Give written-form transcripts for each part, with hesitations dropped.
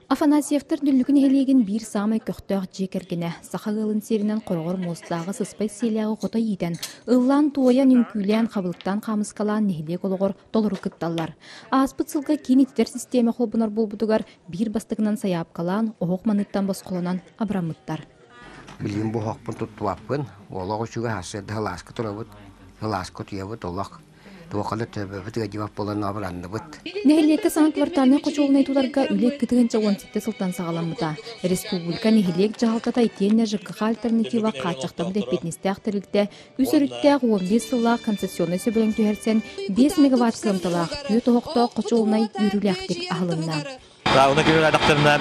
Афанасьевтар Дүллүкү нэһилиэгин биир саамай көхтөөх дьиэ кэргэнэ, саха ыалын сиэринэн хороҕор муостааҕы сыспай сиэлээҕи хото иитэн, ыллаан-туойан, үҥкүүлээн, хабылыктаан хаамыскалаан нэһилиэк олоҕор толору кытталлар. Ааспыт сылга киин ититэр систиэмэ холбонор буолбутугар биир бастакынан сайаапкалаан, оһох маныттан босхолонон абыраммыттар. Билигин бу оһохпун туттубаппын, олох үчүгэй сарсыарда сылааска турабыт, сылааска утуйабыт, олох Туохха да төбөбүт ыадьыбат буолан абыранныбыт. Нэһилиэккэ саҥа квартальнай хочуолунай тутарга үлэ 2017 сылтан саҕаламмыта. Республика нэһилиэк дьаһалтата итиэннэ ЖКХ альтернатива хааччахтаммыт эппиэтинэстээх тэрилтэ үс өрүттээх 15 сыллаах концессионнай сөбүлэҥ түһэрсэн 5 мегаватт кыамталаах түөрт оһохтоох хочуолунай үөрүүлээхтик аһылынна. Уна күнүн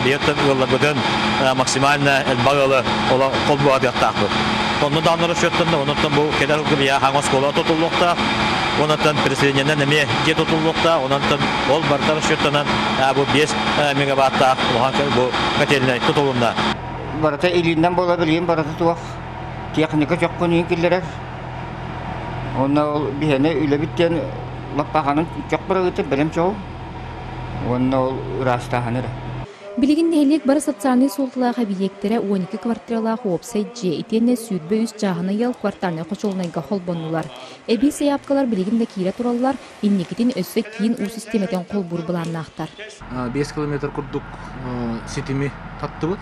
биһиэттэн ыалларбытын максимально элбэх ыалы холбуһатыахтаахпыт. Онно даҕаны расчеттанна, онуттан бу кэлэр сылга биһиэхэ хаҥ оскуола тутуллуохтаах, онуттан переселениенэн эмиэ дьиэ тутуллуохтаах, ононтон ол барыта расчеттанан бу 5 мегаваттаах улахан бу котельнай тутулунна. Барыта илиинэн буола билигин барыта туох техника чоххун киллэрэр. Онно ол биһиэнэ үлэбит диэн лаппаханын чох бырагыты бэлэм чоҕу. Уонна ол ыраастааһын эрэ. Билигин нэһилиэк бары социальнай суолталаах эбийиэктэрэ 12 квартиралаах уопсай дьиэ итиэннэ 23 чааһынай ыал квартальнай хочуолунайга холбоннулар. Эбии сайаапкалар билигин да киирэ тураллар, инникитин өссө киин уу систиэмэтин холбуур былааннаахтар. 5 километр курдук ситими таттыбыт.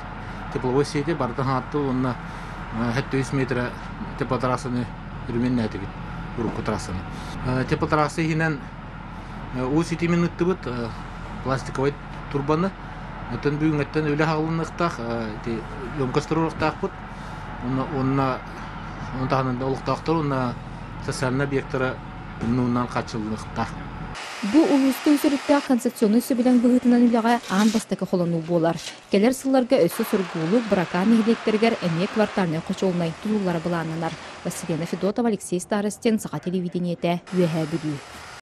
Тепловой сети барытын хааттыбыт уонна 700 метрэ теплотрассаны үрүмэннээтибит урукку трассаны. Теплотрасса иһинэн Уу ситимин ыттыбыт пластиковай турбаны. Оттон бүгүҥҥэттэн үлэ хаалыныахтаах, ити емкость туруохтаахпыт. Уонна уонна ону таһынан олохтоохтор уонна социальнай объектара умнуунан хааччыллыахтаах. Бу улууска үс өрүттээх концессионнай сөбүлэҥ быһыытынан үлэҕэ аан бастакы холонуу буолар. Кэлэр сылларга өссө Сургуулук, Быракаан нэһилиэктэригэр эмиэ квартальнай хочуолунай тутуллара былааннанар. Василена Федотова, Алексей Старостин, Саха телевидениетэ, Үөһээ Бүлүү.